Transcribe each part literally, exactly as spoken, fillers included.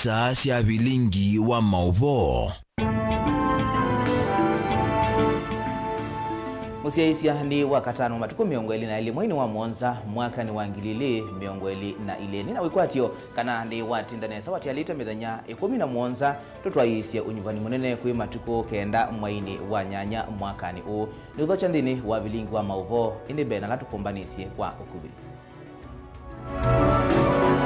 Star sya vilingi wa maũvoo. Mũsyaĩĩsya nĩ wa katano, matukũ mĩongo ĩlĩ na elĩ mweinĩ wa mũonza mwakanĩ wa ngili ilĩ mĩongo ĩlĩ na ilĩ. Nĩ na wĩkwatyo kana nĩ watinda nesa watialĩte mĩthenya ĩkũmi na mũonza tũtwaĩĩsye ũnyuvani mũnene kwĩ matukũ kenda mweinĩ wa nyanya mwakanĩ ũũ. Nĩ ũthokya nthĩnĩ wa vilingi wa maũvoo, ĩndĩ mbee na ala tũkũmbanĩsye kwa ũkuvĩ.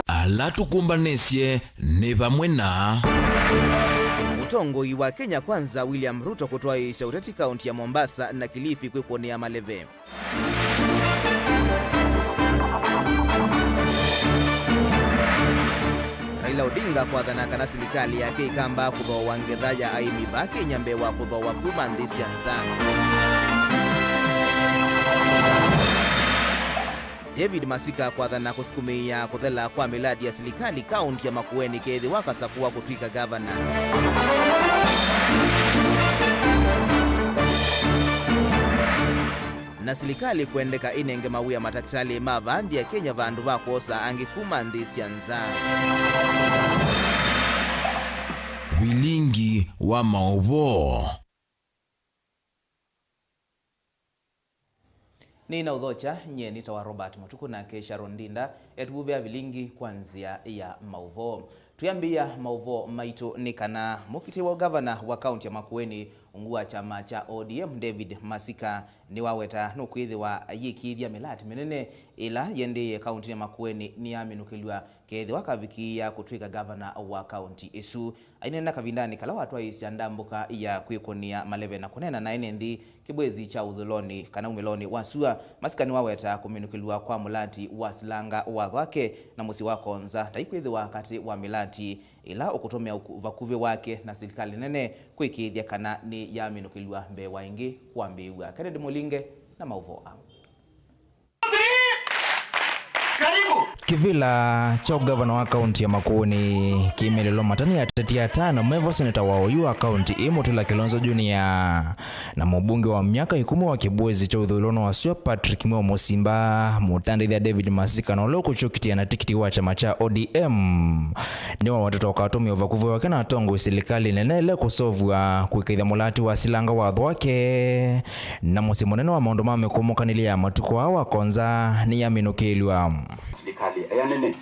Ala tũkũmbanĩsye nĩ vamwe na. Mũtongoi wa Kenya Kwanza William Ruto kũtwaĩĩsya ũteti kaunti ya Mombasa na Kilifi kwĩkũnĩa maleve. Raila Odinga kwathana kana silikalĩ yake ĩkamba kũthooa ngetha ya aĩmi vaa Kenya mbee wa kũthooa kuma nthĩ sya nza. David Masika kwathana kũsukumĩĩa kũthela kwa mĩlati ya silikalĩ kaunti ya Makueni kethĩwa Kasakua kũtw'ĩka gavana. Na silikalĩ kwendeka ĩnenge mawĩa matakĩtalĩ ma vaa nthĩ ya Kenya vandũ va kwosa angĩ kuma nthĩ sya nza. Vilingi wa maũvoo. Nĩ na ũthokya, nyie nĩtawa Robert Mũtuku, nake Sharon Ndinda etũvũvĩa vilingi kwa nzĩa ya maũvoo. Twĩambĩĩa maũvoo maitũ nĩ kana mũkitĩwa gavana wa kaunti ya Makueni, ungu wa kyama kya O D M, David Masika, nĩwaweta nũkwĩthĩwa ayĩkĩĩthya mĩlati mĩnene ĩla yendĩĩe kauntinĩ ya Makueni nĩyaminũkĩlw'a kethĩwa akavikĩĩa kũtw'ĩka gavana wa kaunti ĩsu. Aineena kavindanĩ kala watwaĩĩsya ndambũka ya kwĩkũnĩa maleve na kũneena na ene nthĩ kĩvw'ĩzi kya ũthũĩlonĩ kana umĩlonĩ wa sua, Masika nĩwaweta kũminũkĩlw'a kwa mũlati wa silanga wa Thwake na mũsyĩ wa Konza ndaikwĩthĩwa katĩ wa mĩlati ĩla ũkũtũmĩa ũku-, vakuvĩ wake na silikalĩ nene kwĩkĩĩthya kana nĩyaminũkĩlw'a mbee wa ĩngĩ kwambĩĩw'a. Kennedy Mũlinge na maũvoo aa. Karibu. Kĩvĩla kya ũgavana wa kaunti ya Makueni kĩmĩlĩlwa matani ateti atano mevo seneta wa oyu wa kaunti ĩ Mutula Kilonzo Junior na mũmbunge wa myaka ĩkũmi wa kĩvw'ĩzi kya ũthũĩlonĩ wa sua Patrick Mweo Mũsimba, mũtandĩthya David Masika na ũla ũkũkyũkitĩa na tikiti wa kyama kya O D M. Nĩwawetete ũkatũmĩa ũvakuvĩ wake na atongoi silikalĩ nene ĩla ĩkũseũvw'a kũĩkĩĩthya mũlati wa silanga wa Thwake. Na mũsyĩ mũnene wa maũndũ ma mĩkũmũkanĩlye ya matukũ aa wa Konza nĩyaminũkĩlw'a. Silikalĩ ĩla nene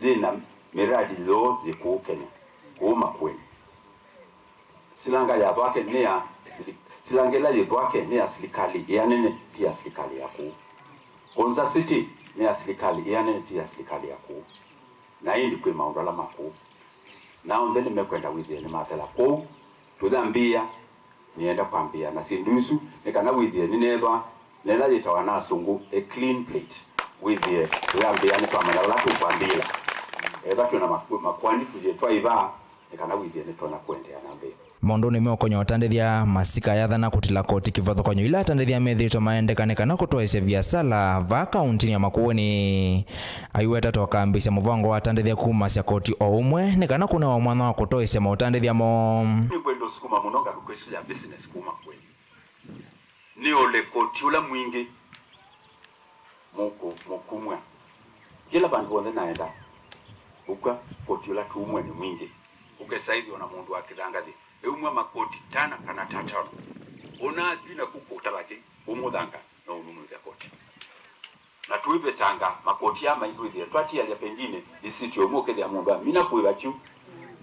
yĩ na mĩradi yoo yĩ kũũ Kenya, kũũ Makueni. Silanga ya Thwake nĩ ya sili-, silanga ĩla yĩ Thwake nĩ ya silikalĩ ĩla nene, ti ya silikalĩ ya kũũ. Konza City nĩ ya silikalĩ ĩla nene, ti ya silikalĩ ya kũũ. Na ĩndĩ kwĩ maũndũ ala ma kũũ. Na onthe nĩmekwenda wĩthĩe nĩmathela kwoou. Tũyambĩĩa, nĩenda kwambĩĩa na syĩndũ isu, nĩ kana wĩthĩe nĩneethwa, na ĩla yĩtawa na asũngũ a clean plate, wĩthĩe tũyambĩĩa nĩtwamanya vala tũkwambĩĩa. Ethwa twĩ na maku-, makoani tũyĩtwaĩva, nĩ kana wĩthĩe nĩtwona kũendeea na mbee. Maũndũnĩ meũkonya ũtandĩthya, Masika ayathana kũtila koti kĩvathũkany'o ila atandĩthya methĩĩtwe maendeka nĩ kana kũtwaĩsya viasala vaa kauntinĩ ya Makueni. Aiweta ta ũkambĩĩsya mũvango wa atandĩthya kumasya koti o ũmwe nĩ kana kũnewa mwanya wa kũtwaĩsya maũtandĩthya moo. Nĩngwenda ũsukuma mũno ngalũko ĩsu ya business kuma kwĩ nĩũle koti ũla mwingĩ mũkũ-, mũkumw'a. Kĩla vandũ vonthe naenda, ũkw'a koti ũla tũumw'e nĩ mwingĩ. Ũkesa ĩthĩ ona mũndũ wa kĩthangathĩ eumw'a makoti tana kana tatano. Ũnathi naku kũtavakĩ ũmũthanga na ũnunũthya koti. Na tũivetanga makoti aa maitũ ĩthĩe twatialya pengine isitio ũmwe ũkethĩa mũndũ amina kũĩva kyu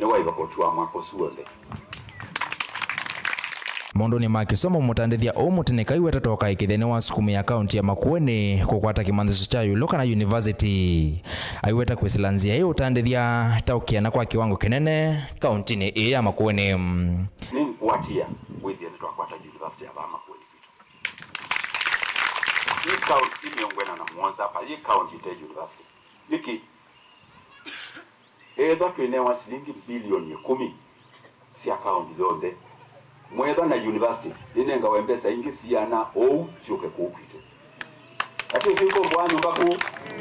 nĩwaĩva koti wa mwaka ũsu w'onthe. Maũndũnĩ ma kĩsomo, mũtandĩthya ũũ mũtĩnĩkai wetata ũkaĩkĩthya nĩwasukumĩa kaunti ya Makueni kũkwata kĩmanyĩsyo kya ĩũlũ kana yunivasĩtĩ. Aiweta kwĩsĩla nzĩa ĩ ũtandĩthya ta ũkĩana kwa kĩwango kĩnene kauntinĩ ĩĩ ya Makueni. Nĩngũatĩĩa wĩthĩe nĩtwakwata yunivasĩtĩ ya vaa Makueni kwitũ. Yĩ kaunti mĩongo ĩna na mũonza, va yĩ kaunti ĩte university. Nĩkĩ? Ethwa twĩnewa silingi mbilioni ĩkũmi sya kaunti yonthe, mwethwa na university yĩnengawe mbesa ingĩ siana ũu syũke kũu kwitũ. Atĩ ũsu ikomboa nyũmba kũu,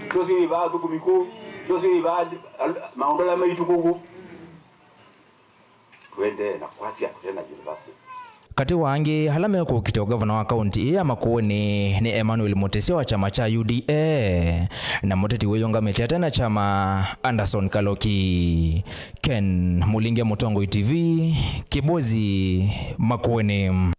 tũsu ivaa athũkũmi kũu, tũsu ivaa al-, maũndũ ala maitũ kũu. Tũendee na kwasya tũte na university. Katĩ wa angĩ ala mekũkita ũgavana wa kaunti ĩĩ ya Makueni nĩ Emmanuel Mutisya wa kyama kya U D A na mũteti wĩyũngamĩte ate na kyama Anderson Kaloki. Ken Mulinge, Mũtongoi T V, Kĩbozi, Makueni.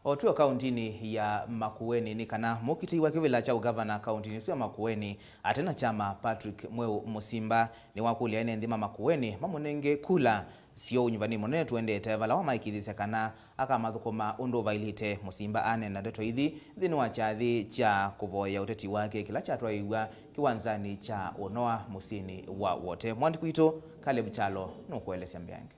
O twĩ o kauntinĩ ya Makueni, nĩ kana mũkitĩi wa kĩvĩla kya ũgavana kauntinĩ ĩsu ya Makueni ate na kyama Patrick Mweu Mũsimba nĩwakũlya ene nthĩ ma Makueni mamũnenge kula syoo ũnyuvanĩ mũnene tũendete, vala wamaĩkĩĩthĩsya kana akamathũkũma ũndũ ũvaĩlĩte. Mũsimba aneena ndeto ithi nthĩnĩ wa kyathĩ kya kũvoya ũteti wake kĩla kyatwaĩĩw'a kĩwanzanĩ kya Ũnoa mũsyĩnĩ wa Wote. Mwandĩki witũ Caleb Kyalo nũkũelesya mbeange.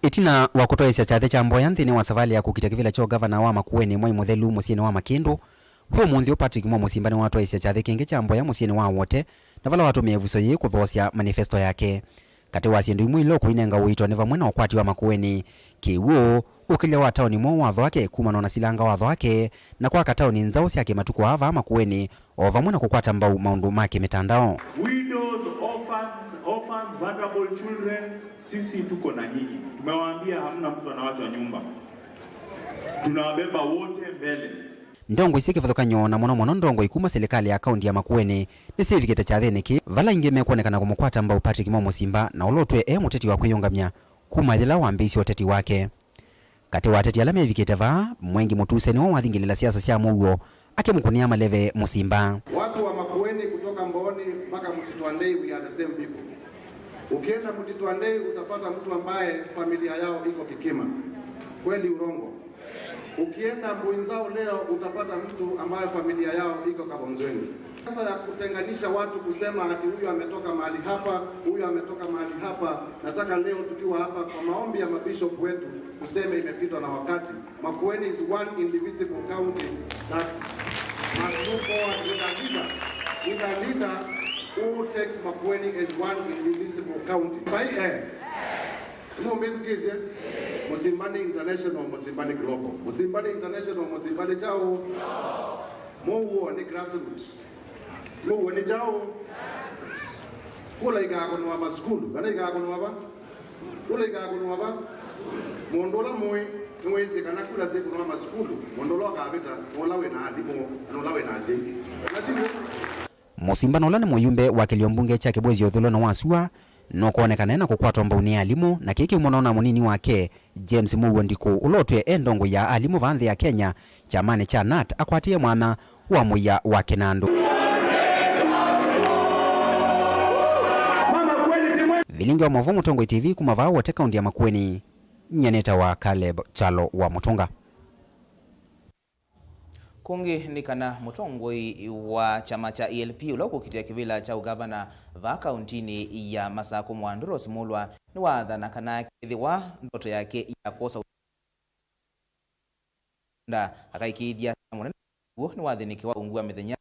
Ĩtina wa kũtwaĩĩsya kyathĩ kya mboya nthĩnĩ wa savalĩ ya kũkita kĩvĩla kya ũgavana wa Makueni Mwai Mũthelu mũsyĩnĩ wa Makĩndũ, kwĩ ũmũnthĩ ũũ Patrick Mweu Mũsimba nĩwatwaĩĩsya kyathĩ kĩngĩ kya mboya mũsyĩnĩ wa Wote, na vala watũmĩie ĩvuso yĩĩ kũthoosya manifesto yake. Katĩ wa syĩndũ imwe ila ũkũinenga ũito nĩ vamwe na ũkwati wa Makueni kĩw'ũ, ũkĩlya wa taoni mweũ wa Thwake kumana na silanga wa Thwake, na kwaka taoni nzaũ sya kĩmatukũ aa vaa Makueni, o vamwe na kũkwata mbau maũndũ ma kĩmĩtandao. Widows, orphans, orphans, vulnerable children, sisi tuko na nyinyi. Tumewaambia hamna mtu anawachwa nyumba. Tunawabeba wote mbele. Ndongoi syĩ kĩvathũkany'o, na mũno mũno ndongoi kuma silikalĩ ya kaunti ya Makueni, nĩsyĩvikĩte kyathĩnĩ kĩĩ, vala aingĩ mekwonekana kũmũkwata mbau Patrick Mweu Mũsimba, na ũla ũtwĩe e mũteti wa kwĩyũngamya kuma yĩla wambĩĩisye ũteti wake. Katĩ wa ateti ala mevikĩte vaa, Mwengi Mũtuse nĩwe wathingĩlĩla siasa sya mũuo, akĩmũkũnĩa maleve Mũsimba. Watu wa Makueni kutoka Mbooni mpaka Mtito Andei, we are the same people. Ukienda Mtito Andei utapata mtu ambaye familia yao iko Kikima. Kweli urongo? Ukienda Mbuinzao leo utapata mtu ambaye familia yao iko Kabonzweni. Sasa ya kutenganisha watu kusema ati huyu ametoka mahali hapa, huyu ametoka mahali hapa, nataka leo tukiwa hapa kwa maombi ya mabishop wetu tuseme imepitwa na wakati. Makueni is one indivisible county that must move forward with a leader, with a leader who takes Makueni as one indivisible county. By air. Nĩmũmbĩthukĩĩsye? Mũsimba nĩ international, Mũsimba nĩ global. Mũsimba nĩ international, Mũsimba nĩ kyaũ? Mũuo nĩ grassroot. Mũuo nĩ kyaũ? Kula ikakũnwa masukulu, kana ikakũnwa va? Kula ikakũnwa va? Mũndũ ũla mũĩ nĩwĩsĩ kana kula syĩkũnwa masukulu, mũndũ ũla ũkavĩta nĩ ũla wĩ na alimũ, na nĩ ũla wĩ na asyai. Na ti w'o? Mũsimba na ũla nĩ mũyumbe wa kĩlio mbunge kya Kĩbwezi ya ũthũlũno wa sua, nũkwonekana ena kũkwatwa mbau nĩ alimũ, na kĩĩ kĩumana na mũnini wake, James Mũuo Ndikũ, ũla ũtwĩe e ndongoi ya alimũ vaa nthĩ ya Kenya, kyamanĩ kya nat, akwatĩe mwanya wa mũia wa kĩnandũ. Vilingi wa Maũvoo, Mũtongoi T V kuma vaa Wote, kaunti ya Makueni, nyie nĩtawa Caleb Kyalo wa Mũtũnga. Kũngĩ nĩ kana mũtongoi wa kyama kya E L P ũla ũkũkitĩa kĩvĩla kya ũgavana vaa kauntinĩ ya Masakũ, Mwandũ Rose Mulwa, nĩwaathana kana kethĩwa ndoto yake ya kwosa nda akaikĩĩthya mũnene w'o nĩwathĩnĩkĩwa ungu wa mĩthenya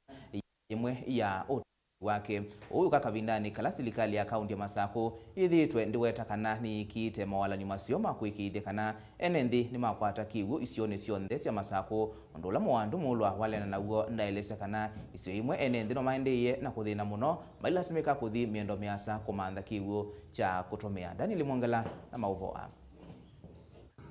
ĩmwe ya ũtongoi wake. Ũu ũka kavindanĩ kala silikalĩ ya kaunti ya Masakũ yĩthĩĩtwe ndĩweta kana nĩyĩkĩĩte mawalany'o maseo ma kũĩkĩĩthya kana ene nthĩ nĩmakwata kĩw'ũ isionĩ syonthe sya Masakũ, ũndũ ũla Mwandũ Mulwa waleana naw'o. Ndaelesya kana isio imwe ene nthĩ no maendeeie na kũthĩna mũno, mailasimĩka kũthi mĩendo mĩasa kũmantha kĩw'ũ kya kũtũmĩa. Daniel Mwongela na maũvoo aa.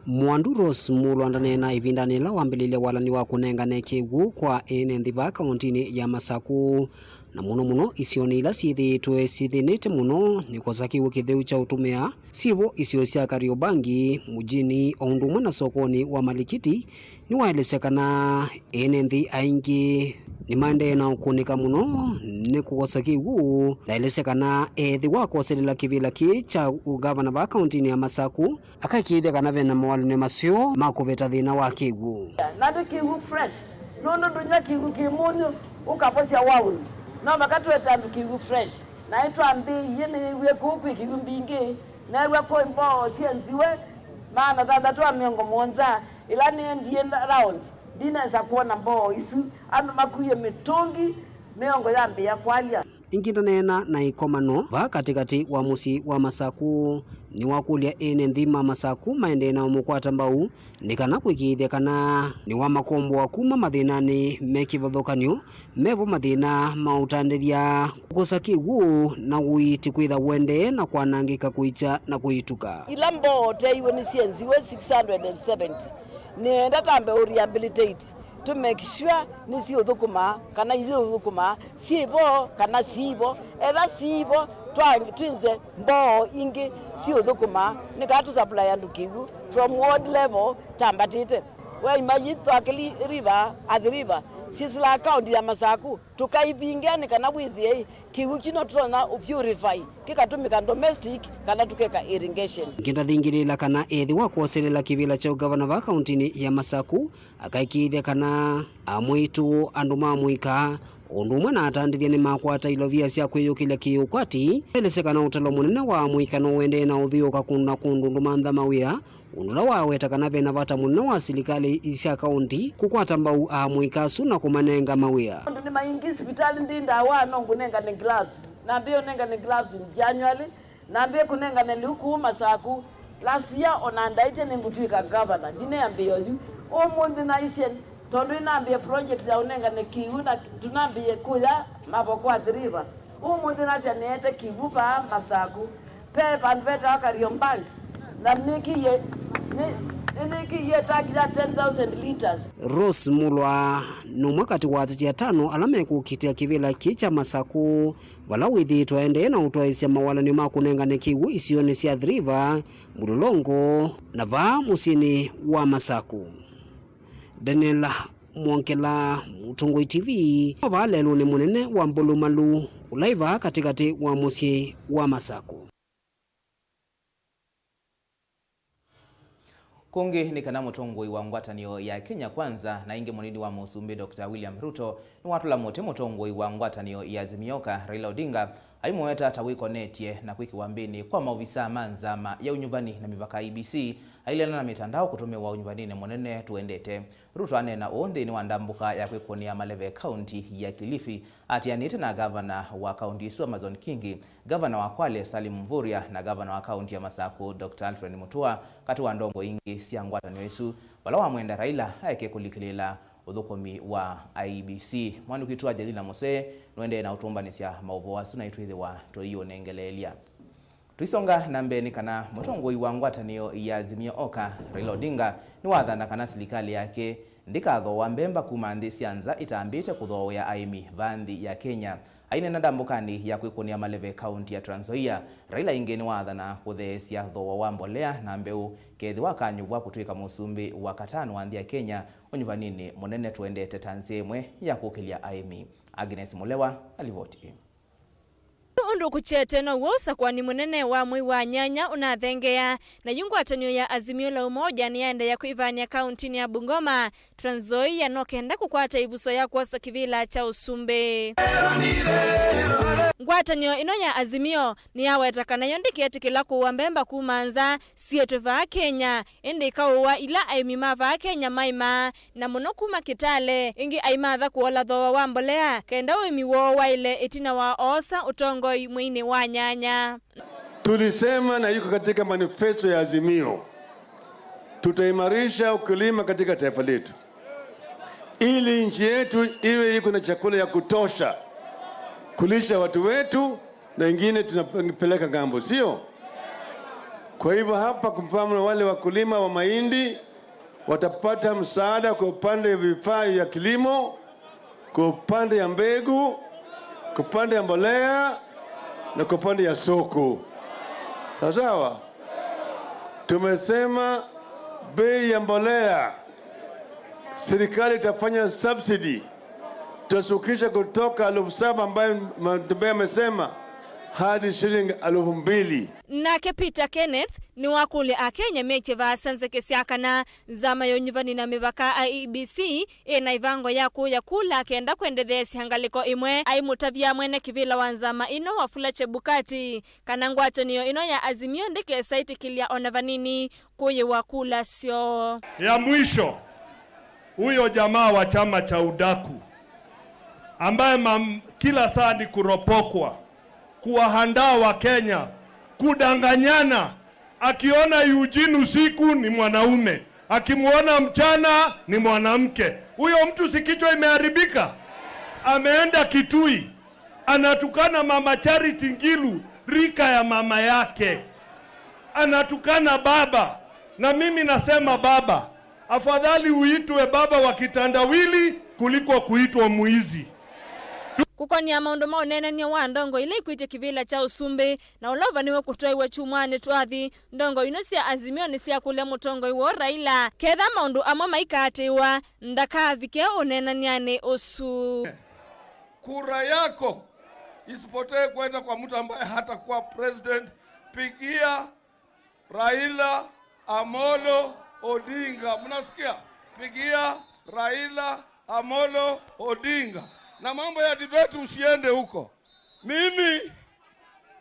Mwandũ Rose Mulwa ndaneena ĩvindanĩ yĩla wambĩlĩlye walani wa kũnengane kĩw'ũ kwa ene nthĩ vaa kauntinĩ ya Masakũ, na mũno mũno isionĩ ila syĩthĩĩtwe syĩthĩnĩte mũno nĩ kwosa kĩw'ũ kĩtheu kya ũtũmĩa, syĩvo isio sya Kariobangi, Mujini, o ũndũ ũmwe na sokonĩ wa Malikiti. Nĩwaelesya kana ene nthĩ aingĩ nĩmaendee na ũkũnĩka mũno nĩ kũkosa kĩw'ũ. Ndaelesya kana ethĩwa akoselela kĩvĩla kĩĩ kya ũgavana vaa kauntinĩ ya Masakũ, akaĩkĩĩthya kana vena mawalany'o maseo ma kũveta thĩna wa kĩw'ũ. Na ndĩ kĩw'ũ fresh, nũndũ ndũnyw'a kĩw'ũ kĩ mũnyũ ũkavosya waũni. No vaka tũete andũ kĩw'ũ fresh. Naĩ twambĩĩie nĩw'e kũu kwĩ kĩw'ũ mbingĩ, neew'a kwĩ mboo syenziwe maana thanthatũ na mĩongo mũonza. Ĩla nĩendie round, ndinesa kwona mboo isu, andũ makuie mĩtũngi, mĩongo yambĩĩa kwalya. Ĩngĩ ndaneena na ĩkomano vaa katĩkatĩ wa mũsyĩ wa Masaku, nĩwakũlya ene nthĩ ma Masaku maendee na ũmũkwata mbau nĩ kana kũĩkĩĩthya kana nĩwamakomboa kuma mathĩnanĩ me kĩvathũkany'o, mevo mathĩna ma ũtandĩthya, kũkosa kĩw'ũ na ũiiti kwĩtha ũendee na kwanangĩka kũikya na kũituka. Ila mboo ũteiwe nĩsyenziwe six hundred and seventy, nĩenda tambe ũ rehabilitate, to make sure nĩsiũthũkũma, kana iũthũkũma, syĩ vo kana siĩ vo. Etha siĩ vo, twa-, twinze mboo ingĩ siũthũkũma, nĩ kana tũ supply andũ kĩw'ũ from ward level tambatĩte. We imagine Athi River, Athi River, sisila account ya Masaku, tũkaivingĩa nĩ kana wĩthĩe kĩw'ũ kyu no tũtonya ũ purify, kĩkatũmĩka domestic kana tũkeka irrigation. Ĩngĩ ndathingĩlĩĩla kana ethĩwa kwoselela kĩvĩla kya ũgavana vaa kauntinĩ ya Masaku, akaĩkĩĩthya kana amwĩtũ andũ ma mũika, ũndũ ũmwe na atandĩthya nĩmakwata ilovia sya kwĩyũkĩlya kĩũkwati. Elesya kana ũtalo mũnene wa mũika no ũendee na ũthyũũka kũndũ na kũndũ ũndũ mantha mawĩa, ũndũ ũla waweta kana vena vata mũnene wa silikalĩ sya kaunti kũkwata mbau amũika asu na kũmanenga mawĩa. Maũndũ nĩ maingĩ, sivitalĩ ndĩ ndawa, no ngũnengane gloves. Nambĩĩe ũnengane gloves in January, nambĩĩe kũnengane lĩu kũu Masaku. Last year ona ndaĩtye nĩngũtw'ĩka governor, ndineambĩĩa yu. Ũmũnthĩ naisye, tondũ ĩnambĩĩe project ya ũnengane kĩw'ũ na tũnambĩĩe kũya Mavoko Athi River. Ũmũnthĩ nasya nĩete kĩw'ũ vaa Masaku. Ve vandũ vetawa Kariobangi, na nĩkĩie, nĩ-, nĩnĩkĩie tangi ya ten thousand liters. Rose Mulwa nĩ ũmwe katĩ wa ateti atano ala mekũkitĩa kĩvĩla kĩĩ kya Masaku, vala wĩthĩĩtwe aendee na ũtwaĩĩsya mawalany'o ma kũnengane kĩw'ũ isionĩ sya Athi River, Mlolongo, na vaa mũsyĩnĩ wa Masaku. Daniel Mwongela, Mũtongoi T V, o vaa lelũnĩ mũnene wa Mbulumalu, ũla wĩ vaa katĩkatĩ wa mũsyĩ wa Masaku. Kũngĩ nĩ kana mũtongoi wa ngwatanĩo ya Kenya Kwanza na ĩngĩ mũnini wa mũsumbĩ Doctor William Ruto nĩwatũla mũtĩ mũtongoi wa ngwatanĩo ya Azimio Raila Odinga, aimũweta ta wĩkonetye na kwĩkĩwa mbĩnĩ kwa maovisaa ma nzama ya ũnyuvani na mĩvaka I E B C, aileana na mĩtandao kũtũmĩwa ũnyuvaninĩ mũnene tũendete. Ruto aneena ũũ nthĩnĩ wa ndambũka ya kwĩkũnĩa maleve kaunti ya Kilifi, atianĩte na gavana wa kaunti ĩsu Amazon Kingi, gavana wa Kwale Salim Mvurya, na gavana wa kaunti ya Masaku Doctor Alfred Mutua, katĩ wa ndongoi ingĩ sya ngwatanĩo ĩsu, vala wamwenda Raila aeke kũlikĩlĩĩla ũthũkũmi wa I E B C. Mwandĩki witũ Angelina Musee nũendee na ũtũmbanĩsya maũvoo asu, na itwĩthĩwa tũiũnengeleelya. Tũisonga na mbee nĩ kana mũtongoi wa ngwatanĩo ya Azimio Oka, Raila Odinga, nĩwathana kana silikalĩ yake ndĩkathooa mbemba kuma nthĩ sya nza ĩtambĩte kũthoowea aĩmi vaa nthĩ ya Kenya. Aineena ndambũkanĩ ya kwĩkũnĩa maleve kaunti ya Trans Nzoia, Raila ĩngĩ nĩwathana kũtheesya thooa wa mbolea na mbeũ kethĩwa akanyuvwa kũtw'ĩka mũsumbĩ wa katano wa nthĩ ya Kenya ũnyuvaninĩ mũnene tũendete ta nzĩa ĩmwe ya kũkĩlya aĩmi. Agnes Mũlewa alivoti. Ũndũ kũkyete now'o ũsakũani mũnene wa mwei wa nyanya ũnathengeea, na yu ngwatanĩo ya Azimio la Umoja nĩyaendeea kwĩvany'a kauntinĩ ya Bungoma, Trans Nzoia, no kenda kũkwata ĩvuso ya kwosa kĩvĩla kya ũsumbĩ. Ngwatanĩo ĩno ya Azimio nĩyaweta kana yo ndĩketĩkĩla kũua mbemba kuma nza sietwe vaa Kenya, ĩndĩ ĩkaũa ila aĩmi ma vaa Kenya maimaa, na mũno kuma Kitale. Ĩngĩ aimatha kũola thooa wa mbolea kenda ũĩmi woo waĩle ĩtina wa oosa ũtongoi mweinĩ wa nyanya. Tulisema na iko katika manifesto ya Azimio, tutaimarisha ukulima katika taifa letu ili nchi yetu iwe iko na chakula ya kutosha kulisha watu wetu na ingine tunapeleka ng'ambo, sio? Kwa hivyo hapa, kwa mfano, wale wakulima wa mahindi watapata msaada kwa upande wa vifaa vya kilimo, kwa upande ya mbegu, kwa upande ya mbolea na kwa upande ya soko. Sawa sawa? Tumesema bei ya mbolea, serikali itafanya subsidy. Tutashukisha kutoka elfu saba ambayo Mtembea amesema hadi shilingi elfu mbili. Nake Peter Kenneth nĩwakũlya Akenya mekye vaasa nzeke sya kana nzama ya ũnyuvani na mĩvaka, I E B C, ĩna ĩvango ya kũya kula kenda kwendetheesya ngalĩko ĩmwe. Aimũtavya mwene kĩvĩla wa nzama ĩno, Wafula Chebukati, kana ngwatanĩo ĩno ya Azimio ndĩkesa ĩtĩkĩlya ona vanini kũyĩwa kula syoo. Ya mwisho, huyo jamaa wa chama cha udaku ambaye mam-, kila saa ni kuropokwa, kuwahandaa wa Kenya, kudanganyana. Akiona Eugene usiku ni mwanaume, akimwona mchana ni mwanamke. Huyo mtu si kichwa imeharibika? Ameenda Kitui, anatukana Mama Charity Ngilu, rika ya mama yake. Anatukana baba. Na mimi nasema, baba, afadhali uitwe baba wa kitandawili kuliko kuitwa mwizi. Kũkonĩa maũndũ ma ũneenany'a wa ndongo ila ikwĩtye kĩvĩla kya ũsumbĩ na ũla ũvanĩwe kũtwaĩwa kyumwanĩ twathi, ndongo ino sya Azimio nĩsyakũlya mũtongoi woo Raila ketha maũndũ amwe maikaatĩĩwa, ndakavike ũneenany'anĩ ũsu. Kura yako isipotee kwenda kwa mtu ambaye hatakuwa president. Pigia Raila Amolo Odinga. Mnasikia? Pigia Raila Amolo Odinga. Na mambo ya debate, usiende huko. Mimi,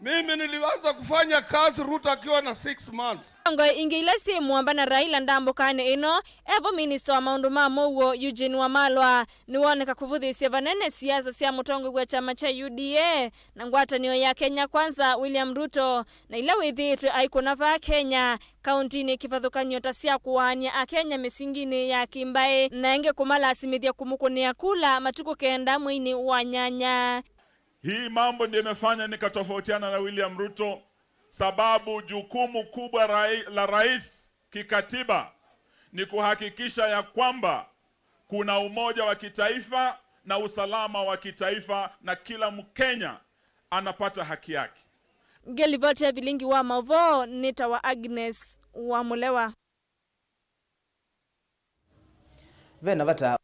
mimi nilianza kufanya kazi Ruto akiwa na six months. Ndongo ingĩ ila syĩ mũamba na Raila ndambũkanĩ ĩno, evo minista wa maũndũ ma mũuo Eugene Wamalwa nĩwoneka kũvũthĩĩsya vanene siasa sya mũtongoi wa kyama kya U D A na ngwatanĩo ya Kenya Kwanza William Ruto, na ila wĩthĩĩtwe aikũna vaa Kenya, kauntinĩ kĩvathũkany'o ta sya kũaany'a Akenya mĩsinginĩ ya kĩmbaĩ, na ĩngĩ kũmalasimĩthya kũmũkũnĩa kula matukũ kenda mweinĩ wa nyanya. Hii mambo ndio imefanya nikatofautiana na William Ruto, sababu jukumu kubwa rai-, la rais kikatiba ni kuhakikisha ya kwamba kuna umoja wa kitaifa na usalama wa kitaifa na kila Mkenya anapata haki yake. Ngĩlivoti ya vilingi wa maũvoo nĩtawa Agnes Wamũlewa. Ve na vata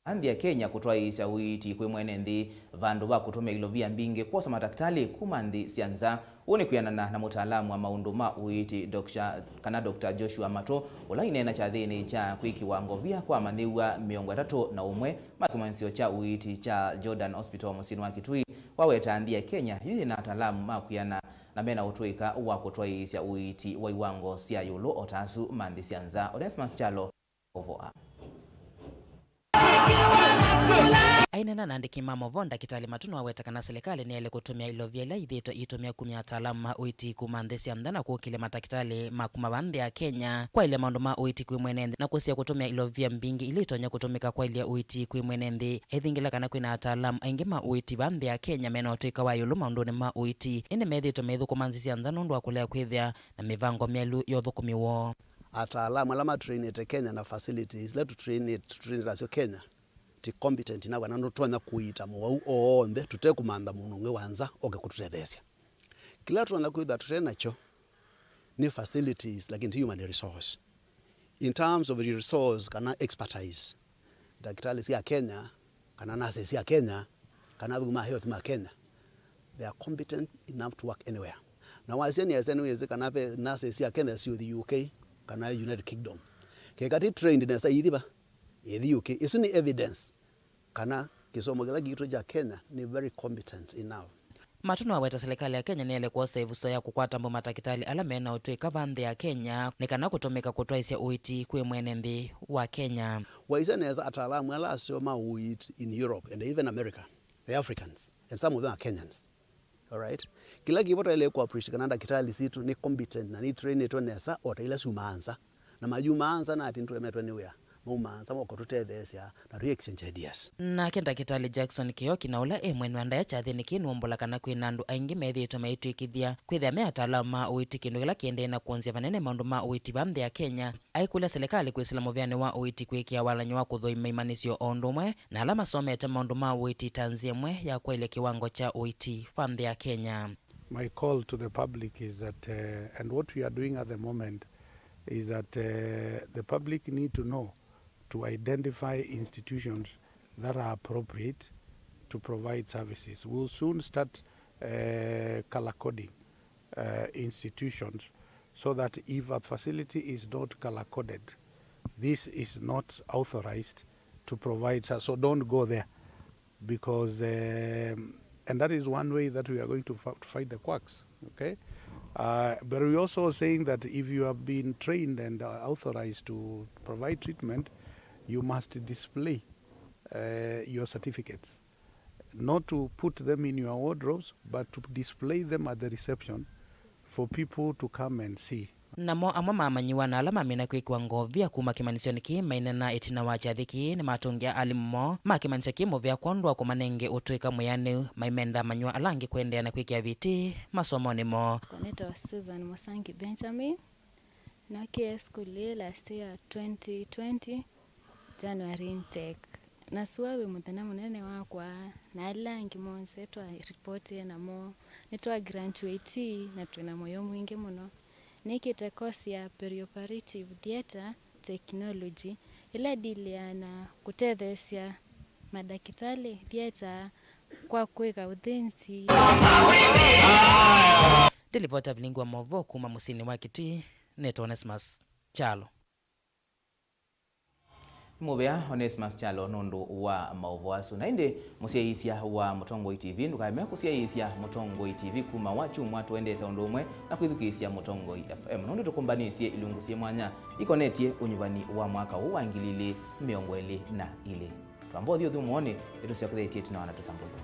nthĩ ya Kenya kũtwaĩĩsya ũiiti kwĩ mwene nthĩ vandũ va kũtũmĩa ilovia mbingĩ kwosa matakĩtalĩ kuma nthĩ sya nza. Ũũ nĩ kwĩanana na mũtaalamu wa maũndũ ma ũiiti, Doctor kana Doctor Joshua Matũ, ũla aineena kyathĩnĩ kya kwĩkĩwa ngovia kwa amanyĩw'a mĩongo ĩtatũ na ũmwe ma kĩmanyĩsyo kya ũiiti kya Jordan Hospital mũsyĩnĩ wa Kitui, waweta nthĩ ya Kenya yu yĩna ataalamu ma kwĩana na mena ũtũĩka wa kũtwaĩĩsya ũiiti wa iwango sya ĩũlũ o ta asu ma nthĩ sya nza. Onesmus Kyalo. Ũvoa. Aineena na andĩki ma maũvoo, Ndakĩtalĩ Matũ nĩwaweta kana silikalĩ nĩyaĩle kũtũmĩa ilovia ila ithĩĩtwe iitũmĩa kumya ataalamu ma ũiiti kuma nthĩ sya nza na kũkĩlya matakĩtalĩ ma kuma vaa nthĩ ya Kenya kwaĩlya maũndũ ma ũiiti kwĩ mwene nthĩ, na kũsya kũtũmĩa ilovia mbingĩ ila itonya kũtũmĩka kwaĩlya ũiiti kwĩ mwene nthĩ. Aithingĩla kana kwĩna ataalamu aingĩ ma ũiiti vaa nthĩ ya Kenya mena ũtũĩka wa ĩũlũ maũndũnĩ ma ũiiti, ĩndĩ methĩĩtwe maithũkũma nthĩ sya nza nũndũ wa kũlea kwĩthĩa na mĩvango myaĩlu ya ũthũkũmi woo. Ataalamu ala matrainĩte Kenya na facilities ila tũtrainĩte, tũtrainĩte nasyo Kenya ti competent enough, kana nũtonya kũiita mũwau o w'onthe tũtekũmantha mũndũ ũngĩ wa nza oke kũtũtetheesya. Kĩla tũtonya kwĩthwa tũte nakyo nĩ facilities, lakini ti human resource. In terms of resource kana expertise, ndakĩtalĩ sya Kenya, kana nurses sya Kenya, kana athũkũmi ma health ma Kenya, they are competent enough to work anywhere. Na wasya nesa nĩwĩsĩ kana ve nurses sya Kenya syũthi U K kana United Kingdom. Keka ti trained nesa ithi va, ithi U K. Ĩsu nĩ evidence kana kĩsomo kĩla kitũ kya Kenya nĩ very competent enough. Matũ nĩwaweta silikalĩ ya Kenya nĩyaĩle kwosa ĩvuso ya kũkwata mbau matakĩtalĩ ala mena ũtũĩka vaa nthĩ ya Kenya nĩ kana kũtũmĩka kũtwaĩsya ũiiti kwĩ mwene nthĩ wa Kenya. Waisya nesa, ataalamu ala aseo ma ũiiti in Europe and even America, they're Africans and some of them are Kenyans. Alright? Kĩla kĩvo twaĩle kũ appreciate kana ndakĩtalĩ sitũ nĩ competent na nĩ trainĩtwe nesa o ta ila syumaa nza. Na mayumaa nza na ati nĩtũemetwe nĩ wĩa, maumaa nza moka tũtetheesya na tũ exchange ideas. Nake Ndakĩtalĩ Jackson Kĩoki, na ũla e mwene wa ndaĩa kyathĩnĩ kĩĩ, nĩwaumbũla kana kwĩna andũ aingĩ methĩĩtwe maitw'ĩkĩthya kwĩthĩa me ataalamu ma ũiiti, kĩndũ kĩla kĩendee na kũonzya vanene maũndũ ma ũiiti vaa nthĩ ya Kenya, aikũlya silikalĩ kwĩsĩla mũvĩanĩ wa ũiiti kwĩkĩa walany'o wa kũthũima imanyĩsyo o ũndũ ũmwe na ala masomete maũndũ ma ũiiti ta nzĩa ĩmwe ya kwaĩlya kĩwango kya ũiiti vaa nthĩ ya Kenya. My call to the public is that, uh, and what we are doing at the moment is that, uh, the public need to know to identify institutions that are appropriate to provide services. We'll soon start, uh, color coding, uh, institutions so that if a facility is not color coded, this is not authorized to provide, so, so don't go there. Because, um, and that is one way that we are going to, f- to fight the quacks, okay? Uh, but we also saying that if you have been trained and, uh, authorized to provide treatment, You must display uh, your certificates, not to put them in your wardrobes, but to display them at the reception for people to come and see. Namo amwe ma amanyĩw'a na ala mamina kwĩkĩwa ngovia kuma kĩmanyĩsyonĩ kĩĩ mainena ĩtina wa kyathĩ kĩĩ nĩmatũngĩa alimũ moo ma kĩmanyĩsyo kĩĩ mũvea kwondũ wa kũmanenge ũtũĩka mwĩanĩu, maimenda amanyĩw'a ala angĩ kũendeea na kwĩkĩa vitĩ masomonĩ moo. Nĩtawa Susan Musangi Benjamin. Nookie sukulu ĩĩ last year twenty twenty, January intake. Nasua wĩ mũthenya mũnene wakwa, na ala angĩ monthe twa report namo. Nĩtwa graduate na twĩ na mũyo mwingĩ mũno. Nĩkĩte course ya perioperative theatre technology, ĩla ĩdilĩaa na kũtetheesya madakĩtalĩ theatre kwa kwĩka ũthĩnzi. Ndilivota vilingi wa maũvoo kuma mũsyĩnĩ wa Kitui, nĩtawa Onesmus Kyalo. Nĩ mũvea Onesmus Kyalo nũndũ wa maũvoo asu. Na ĩndĩ mũsyaĩĩsya wa Mũtongoi T V, ndũkaeme kũsyaĩĩsya Mũtongoi T V kuma wakyumwa tũendete ũndũ ũmwe na kwĩthukĩĩsya Mũtongoi F M, nũndũ tũkũmbanĩsye ilungu syĩ mwanya ikonetye ũnyuvani wa mwaka ũũ wa ngili ilĩ mĩongo ĩlĩ na ilĩ. Twamba ũthi ũthũmũonĩ, nĩtũsyokethetye ĩtina wa ndatĩka mbũthũ.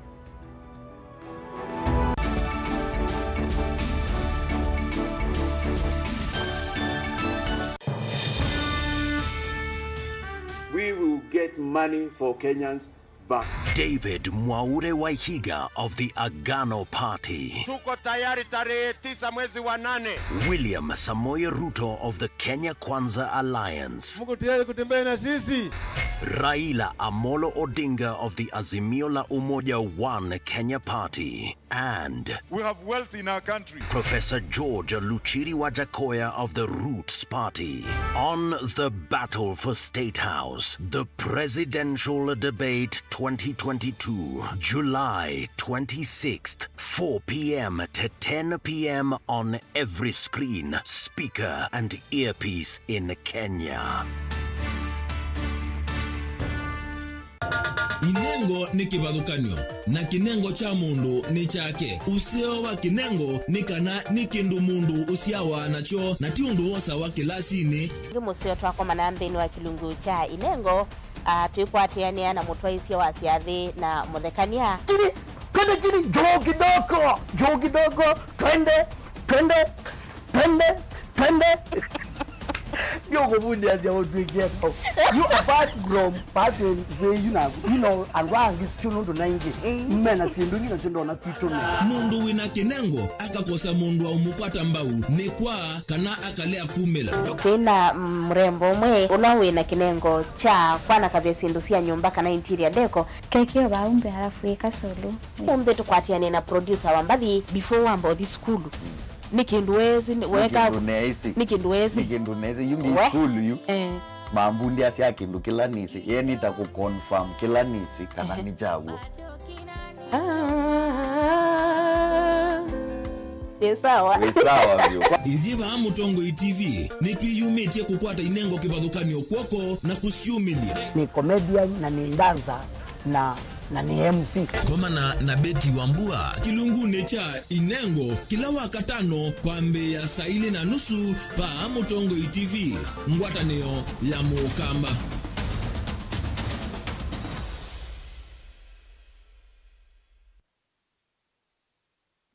We will get money for Kenyans back. David Mwaure Waihiga of the Agano Party. Tuko tayari tarehe tisa mwezi wa nane. William Samoei Ruto of the Kenya Kwanza Alliance. Mko tayari kutembea na sisi? Raila Amolo Odinga of the Azimio la Umoja One Kenya Party. And we have wealth in our country. Professor George Luchiri Wajakoya of the Roots Party on the battle for State House, the presidential debate twenty twenty-two, July twenty-sixth, four p.m. to ten p.m. on every screen, speaker, and earpiece in Kenya. Inengo nĩ kĩvathũkany'o, na kĩnengo kya mũndũ nĩ kyake. Ũseo wa kĩnengo nĩ kana nĩ kĩndũ mũndũ ũsyawa nakyo, na ti ũndũ wosawa kĩlasinĩ. Ĩngĩ mũseo twakomana nthĩnĩ wa kĩlungu kya inengo, ah, twĩkwatĩanĩa na mũtwaĩsya wa syathĩ na mũthekany'a. Chini, twende chini, juu kidogo, juu kidogo, twende, twende. Twende, twende. Ndio kuvundia cia utwikie. You, apart from person way, you know, you know, andũ angĩ still nũndũ na ingĩ. Mm. Mena syĩndũ ingĩ na syĩndũ ona kwitũ nĩ. Mũndũ wĩna kĩnengo akakosa mũndũ wa ũmũkwata mbau nĩ kwa kana akalea kumĩla. Twĩna, mm, mrembo ũmwe ũla wĩna kĩnengo kya kwanakavya syĩndũ sya nyũmba kana interior decor. Kekeo vaa umbe halafu ĩka solo. Umbe tũkwatĩane na producer wa mbathi before wamba ũthi sukulu. Nĩ kĩndũ wesĩ, nĩ weka kĩndũ neĩsĩ. Nĩ kĩndũ wesĩ. Nĩ kĩndũ neĩsĩ. Yu nĩ we sukulu yu. Eh. Mambundĩasya kĩndũ kĩla nĩsĩ. Ye nĩta kũ confirm kĩla nĩsĩ kana, ehe, nĩ kyaw'o. Ah. Wĩ sawa. Wĩ sawa vyũ. Ithyĩ vaa Mũtongoi T V nĩtwĩyumĩtye kũkwata inengo kĩvathũkany'o kw'oko na kũsyumĩlya. Nĩ comedian na nĩ dancer na, na nĩ M C. Komana na Betty Wambua kĩlungunĩ kya Inengo kĩla Wakatano kwambĩĩa saa ilĩ na nusu vaa Mũtongoi T V, ngwatanĩo ya Mũkamba.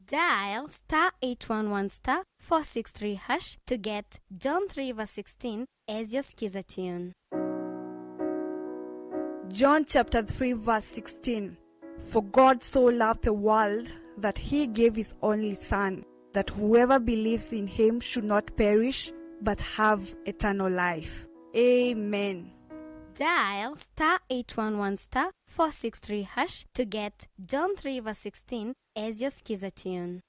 Dial star eight one one star four six three hash to get John three verse sixteen as your skiza tune. John chapter three verse sixteen. For God so loved the world that he gave his only Son, that whoever believes in him should not perish but have eternal life. Amen. Dial star eight one one star four six three hash to get John three verse sixteen as your skiza tune.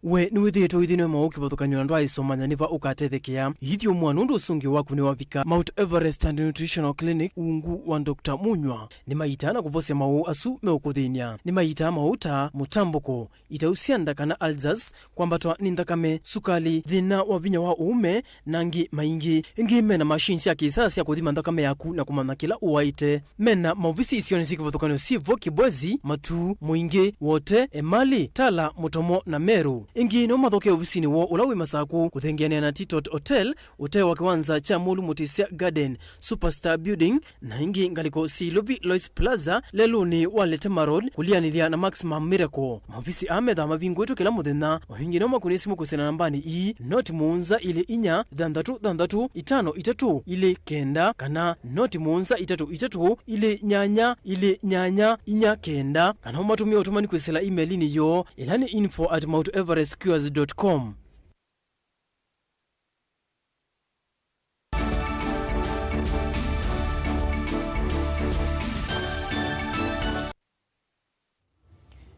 We nĩwĩthĩĩtwe ũithĩnw'a maũũ kĩvathũkany'o na ndwaaĩsomanya nĩ va ũkatethekea? Ithyũmũa nũndũ ũsũngĩo waku nĩwavika. Mount Everest and Nutritional Clinic ungu wa Doctor Munywa nĩmaitaa na kũvosya maũũ asu meũkũthĩny'a. Nĩmaitaa maũũ ta mũtambũko, itau sya nda kana ulcers, kwambatwa nĩ nthakame, sukali, thĩna wa vinya wa ũũme, na angĩ maingĩ. Ĩngĩ mena machine sya kĩsaa sya kũthima nthakame yaku na kũmanya kĩla ũwaĩte. Mena maovisi isionĩ syĩ kĩvathũkany'o syĩ vo Kibwezi, Matuu, Mũingĩ, Wote, Emali, Tala, Mũtomo na Meru. Ĩngĩ no mathoke ovisinĩ woo ũla wĩ Masaku kũthengeanĩa na Titot Hotel, ũtee wa kĩwanza kya Mũlũ Mũtĩsya Garden, Superstar Building, na ĩngĩ ngalĩko syĩ Ilovi Lois Plaza, lelũnĩ wa Letema Road, kũlianĩlya na Maximum Miracle. Maovisi aa methaa mavingũĩtwe kĩla mũthenya. O ĩngĩ no makũnĩe simũ kwĩsĩla nambanĩ ii, noti mũonza ilĩ inya, thanthatũ thanthatũ, itano itatũ, ilĩ kenda, kana noti mũonza itatũ itatũ, ilĩ nyanya, ilĩ nyanya, inya kenda, kana ũmatũmĩe ũtũmani kwĩsĩla email-inĩ yoo, ĩla nĩ info at mount everest cures dot com.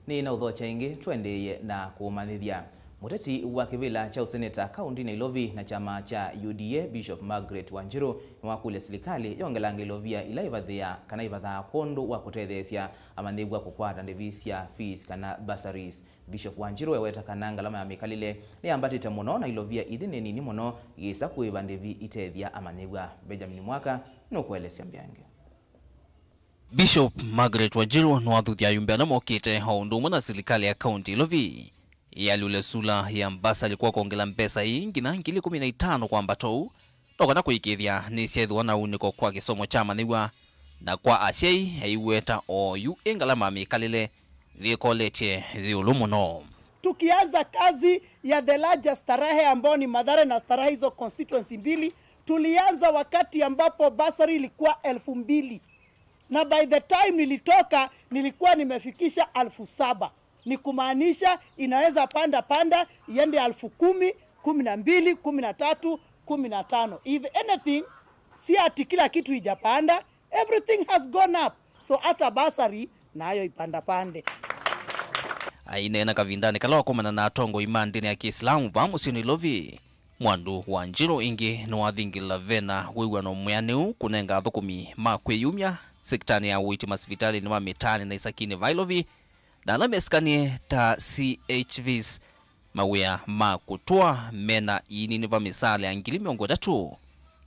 Nĩ na ũthokya ĩngĩ, tũendeeye na kũmanyĩthya. Mũteti wa kĩvĩla kya ũseneta kaũntinĩ ya Ilovi na kyama kya U D A, Bishop Margaret Wanjirũ, nĩwakũlya silikalĩ yongelange ilovia ila ĩvathĩaa kana ĩvathaa kwondũ wa kũtetheesya amanyĩw'a kũkwata ndĩvi sya fees kana bursaries. Bishop Wanjirũ eweta kana ngalama ya mĩkalĩle nĩyambatĩte mũno na ilovia ithi nĩ nini mũno yĩsa kũĩva ndĩvi itethya amanyĩw'a. Benjamin Mwaka nũkũelesya mbeange. Bishop Margaret Wanjirũ nĩwathuthya ayumbe ala mokĩte o ũndũ ũmwe na silikalĩ ya kaũnti Ilovi ĩalyũle sula ya mbasali kwa kwongela mbesa ii nginya ngili kũmi na itano kwambata ũu, no kana kũĩkĩĩthya nĩsyaĩthĩwa na unĩko kwa kĩsomo kya amanyĩw'a, na kwa asyai aiweta oyu ĩ ngalama ya mĩkalĩle yĩkoletye yĩũlũ mũno. Tukianza kazi ya the largest starehe ambao ni Mathare na Starehe, hizo constituency mbili, tulianza wakati ambapo bursary ilikuwa elfu mbili, na by the time nilitoka nilikuwa nimefikisha elfu saba, ni kumaanisha inaweza panda panda iende elfu kumi, kumi na mbili, kumi na tatu, kumi na tano. If anything, si ati kila kitu ijapanda, everything has gone up, so hata bursary nayo ipanda pande. Aineena kavindanĩ kala wakomana na atongoi ma ndĩni ya Kĩislamu vaa mũsyĩnĩ Ilovi, Mwandu Wanjirũ ĩngĩ nĩwathingĩlĩla vena wĩw'ano mwĩanĩu kũnenga athũkũmi ma kwĩyumya sektanĩ ya ũiiti masivitalĩnĩ ma mĩtaanĩ na isakinĩ vaa Ilovi, na ala mesikanie ta C H Vs mawĩa ma kũtũa mena iinini va mĩsaala ya ngili mĩongo ĩtatũ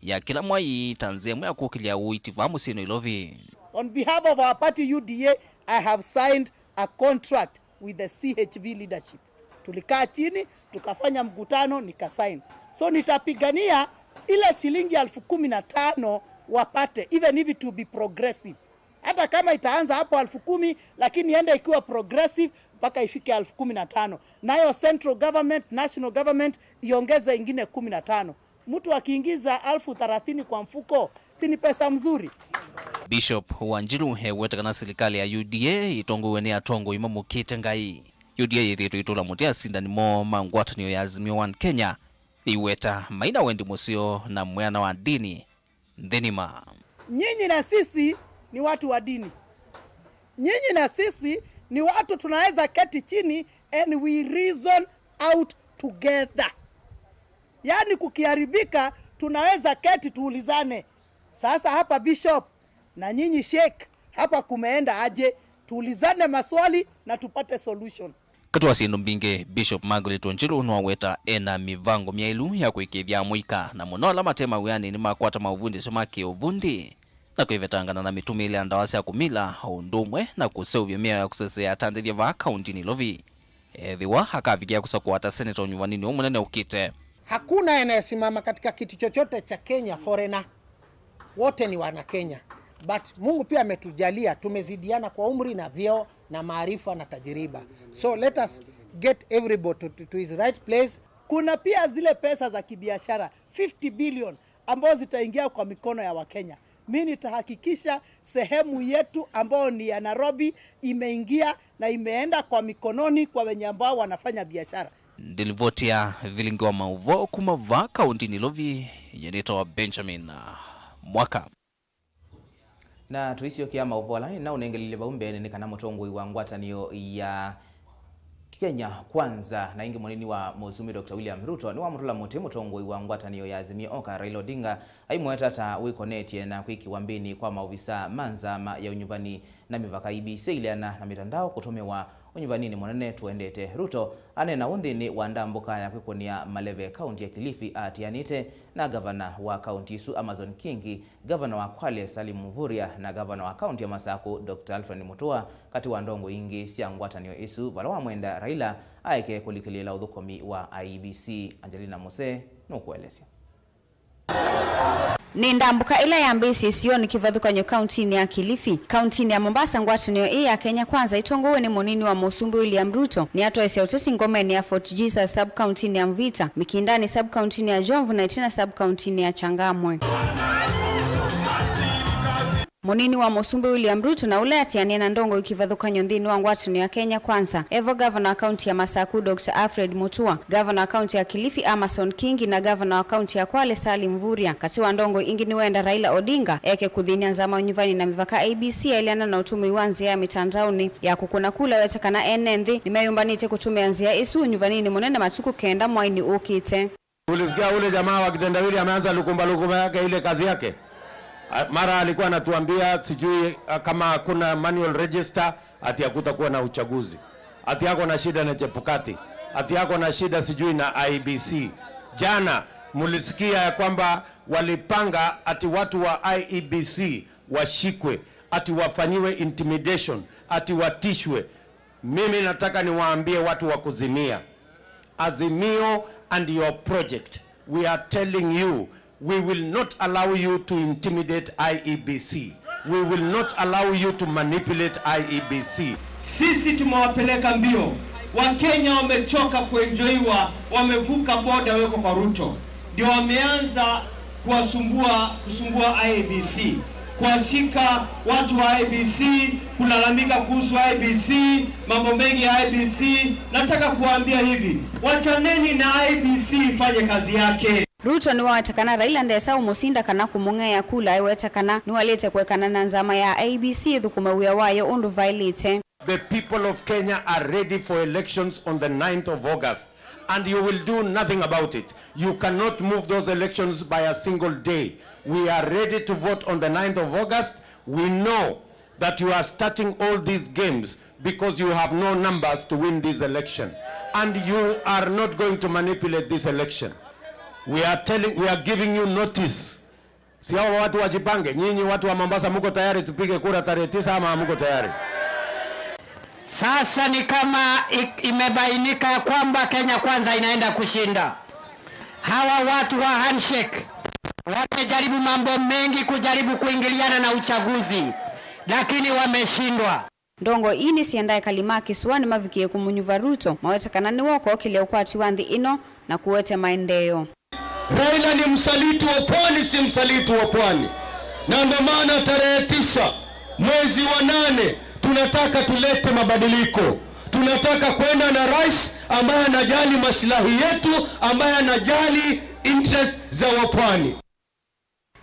ya kĩla mwai ta nzĩa ĩmwe ya kũkĩlya ũiiti vaa mũsyĩnĩ Ilovi. On behalf of our party U D A, I have signed a contract with the C H V leadership. Tulikaa chini, tukafanya mkutano, nikasign. So nitapigania ile shilingi elfu kumi na tano wapate, even if it will be progressive. Hata kama itaanza hapo elfu kumi, lakini iende ikiwa progressive mpaka ifike elfu kumi na tano. Nayo central government, national government iongeze ingine kumi na tano. Mtu akiingiza elfu thelathini kwa mfuko, si ni pesa mzuri? Bishop Wanjirũ eweta kana silikalĩ ya U D A ĩtongoew'e nĩ atongoi mamũkĩte Ngai. U D A yĩthĩĩtwe ĩtũla mũtĩ asindani moo ma ngwatanĩo ya Azimio One Kenya, ĩiweta maina wendi mũseo na mwĩana wa ndini nthĩ ng'ima. Nyinyi na sisi ni watu wa dini. Nyinyi na sisi ni watu tunaweza keti chini and we reason out together. Yaani kukiharibika, tunaweza keti tuulizane. Sasa hapa Bishop, na nyinyi Sheikh, hapa kumeenda aje? Tuulizane maswali na tupate solution. Katĩ wa syĩndũ mbingĩ, Bishop Margaret Wanjirũ nĩwaweta ena mĩvango myaĩlu ya kũĩkĩĩthya amũika, na mũno ala mate mawĩanĩ nĩmakwata maũvundĩsyo ma kĩũvundi na kwĩvetangana na mĩtũmĩĩle ya ndawa sya kũmila, o ũndũ ũmwe na kũseũvya mĩao ya kũseseea atandĩthya vaa kaũntinĩ Ilovi, ethĩwa akavikĩa kũsa kũata seneta ũnyuvaninĩ ũũ mũnene ũkĩte. Hakuna anayesimama katika kiti chochote cha Kenya foreigner. Wote ni wana Kenya. But Mungu pia ametujalia, tumezidiana kwa umri na vyeo na maarifa na tajiriba. So let us get everybody to, to, to his right place. Kuna pia zile pesa za kibiashara, fifty billion, ambazo zitaingia kwa mikono ya Wakenya. Mi nitahakikisha sehemu yetu ambayo ni ya Nairobi imeingia na imeenda kwa mikononi kwa wenye ambao wanafanya biashara. Ndilivoti ya vilingi wa maũvoo kuma vaa kaũntinĩ Ilovi, nyie nĩtawa Benjamin Mwaka. Na tũisyokea maũvoo ala nĩnaũnengelile vau mbeenĩ nĩ kana mũtongoi wa ngwatanĩo ya Kenya Kwanza na ĩngĩ mũnini wa mũsumbi Doctor William Ruto nĩwamũtũla mũtĩ mũtongoi wa ngwatanĩo ya Azimio Oka Raila Odinga, aimweta ta wĩkonetye na kwĩkĩwa mbĩnĩ kwa maovisa ma nzama ya ũnyuvani na mĩvaka I E B C ileana na mĩtandao kũtũmĩwa ũnyuvaninĩ mũnene tũendete. Ruto aneena ũũ nthĩnĩ wa ndambũka ya kwĩkũnĩa maleve kaunti ya Kilifi atianĩte na ngavana wa kaunti ĩsu Amason Kingi, ngavana wa Kwale Salim Mvurya na ngavana wa kaunti ya Masaku Doctor Alfred Mutua, katĩ wa ndongoi ingĩ sya ngwatanĩo ĩsu, vala wamwenda Raila aeke kũlikĩlĩĩla ũthũkũmi wa I E B C. Angelina Muse nũkũelesya. Nĩ ndambũka ĩla yambĩĩsye isionĩ kĩvathũkany'o kauntinĩ ya Kilifi. Kauntinĩ ya Mombasa, ngwatanĩo ĩĩ ya Kenya Kwanza ĩtongoew'e nĩ mũnini wa mũsumbĩ William Ruto nĩyatwaĩsya ũteti ngomenĩ ya Fort Jesus sub-kauntinĩ ya Mvita, Mikindani sub-kauntinĩ ya Jomvu na ĩtina sub-kauntinĩ ya Changamwe. Mũnini wa mũsumbĩ William Ruto na ũla atianĩe na ndongoi kĩvathũkany'o nthĩnĩ wa ngwatanĩo ya Kenya Kwanza, evo ngavana wa kaunti ya Masaku Doctor Alfred Mutua, ngavana wa kaunti ya Kilifi Amason Kingi na ngavana wa kaunti ya Kwale Salim Mvurya. Katĩ wa ndongoi ingĩ nĩwenda Raila Odinga eke kũthĩny'a nzama ya ũnyuvani na mĩvaka I E B C yaĩleana na ũtũmĩi wa nzĩa ya mĩtandaonĩ ya kũkũna kula, weta kana ene nthĩ nĩmeyũmbanĩtye kũtũmĩa nzĩa ĩsu ũnyuvaninĩ mũnene matukũ kenda mwainĩ ũkĩte. Tulisikia ule jamaa wa kitendawili ameanza lukumba lukumba yake, ile kazi yake. A, mara alikuwa anatuambia sijui, a, kama hakuna manual register, ati hakutakuwa na uchaguzi. Ati ako na shida na Chebukati. Ati ako na shida sijui na I E B C. Jana mulisikia ya kwamba walipanga ati watu wa I E B C washikwe, ati wafanyiwe intimidation, ati watishwe. Mimi nataka niwaambie watu wa Kuzimia, Azimio and your project, we are telling you, we will not allow you to intimidate I E B C. We will not allow you to manipulate I E B C. Sisi tumewapeleka mbio. Wakenya wamechoka kuenjoiwa, wamevuka boda, weko kwa Ruto. Ndio wameanza kuwasumbua, kusumbua I E B C, kuwashika watu wa I E B C, kulalamika kuhusu I E B C, mambo mengi ya I E B C. Nataka kuwaambia hivi, wachaneni na I E B C ifanye kazi yake. Ruto nĩwaweta kana Raila ndesa ũmũsinda kana kũmũng'ea kula, aiweta kana nĩwalĩte kũekana na nzama ya I E B C ĩthũkũme wĩa wayo ũndũ vaĩlĩte. The people of Kenya are ready for elections on the ninth of August, and you will do nothing about it. You cannot move those elections by a single day. We are ready to vote on the ninth of August. We know that you are starting all these games because you have no numbers to win this election, and you are not going to manipulate this election. We are telling, we are giving you notice. Si hawa watu wajipange. Nyinyi watu wa Mombasa, mko tayari tupige kura tarehe tisa ama hamko tayari? Sasa ni kama i-, imebainika ya kwamba Kenya Kwanza inaenda kushinda. Hawa watu wa handshake wamejaribu mambo mengi kujaribu kuingiliana na uchaguzi, lakini wameshindwa. Ndongoi ii nĩsyendaa ekali ma kĩsũanĩ mavikĩe kũmũnyuva Ruto, maweta kana nĩwe ũkookĩlya ũkwati wa nthĩ ĩno na kũete maendeeo. Raila ni msaliti wa pwani, si msaliti wa pwani. Na ndio maana tarehe tisa mwezi wa nane tunataka tulete mabadiliko. Tunataka kwenda na rais ambaye anajali maslahi yetu, ambaye anajali interest za wapwani.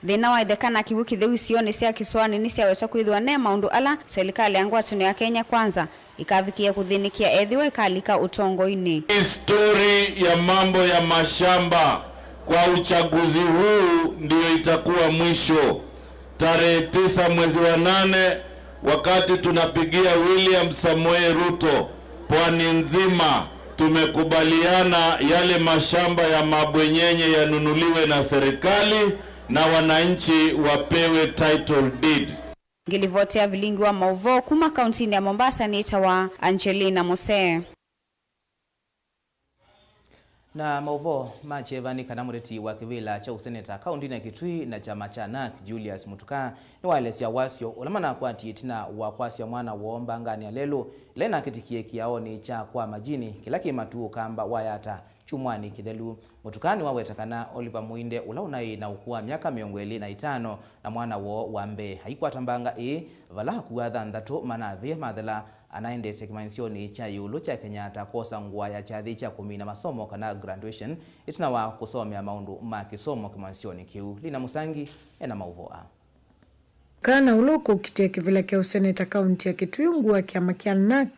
Thĩna wa ĩtheka na kĩw'ũ kĩtheu isionĩ sya kĩsũanĩ nĩsyaweta kwĩthĩwa ne maũndũ ala selikalĩ ya ngwatanĩo ya Kenya Kwanza ĩkavikĩĩa kũthĩnĩkĩa ethĩwa ĩkalika ũtongoinĩ. Hii story ya mambo ya mashamba kwa uchaguzi huu ndio itakuwa mwisho. Tarehe tisa mwezi wa nane, wakati tunapigia William Samoei Ruto, pwani nzima tumekubaliana yale mashamba ya mabwenyenye yanunuliwe na serikali na wananchi wapewe title deed. Ngĩlivoti ya vilingi wa maũvoo kuma kauntinĩ ya Mombasa nĩtawa Angelina Musee. Na maũvoo ma kyeva nĩ kana mũteti wa kĩvĩla kya ũseneta kaũntinĩ ya Kitui na kyama kya NARC, Julius Mutuka, nĩwaelesya wasyo ũla manakwatie ĩtina wa kwasya mwana woo mbanganĩ ya lelũ ĩla ĩnakĩtikie kĩaonĩ kya kwa majini kĩla kĩ Matuu Ũkamba wa Yatta kyumwanĩ kĩthelu. Mutuka nĩwaweta kana Oliver Muinde, ũla ũnaĩ na ũkũũ wa myaka mĩongo ĩlĩ na ĩtano, na mwana woo wa mbee aikwata mbanga ĩĩ, vala akuaa thanthatũ manavĩe mathela anaendete kĩmanyĩsyonĩ kya ĩũlũ kya Kenyatta kwosa ngũa ya kyathĩ kya kũmina masomo kana graduation, ĩtina wa kũsomea maũndũ ma kĩsomo kĩmanyĩsyonĩ kĩu. Lina Musangi ena maũvoo aa. Kana ũla ũkũkitĩa kĩvĩla kya ũseneta kaunti ya Kitui ungu wa kyama kya NARC,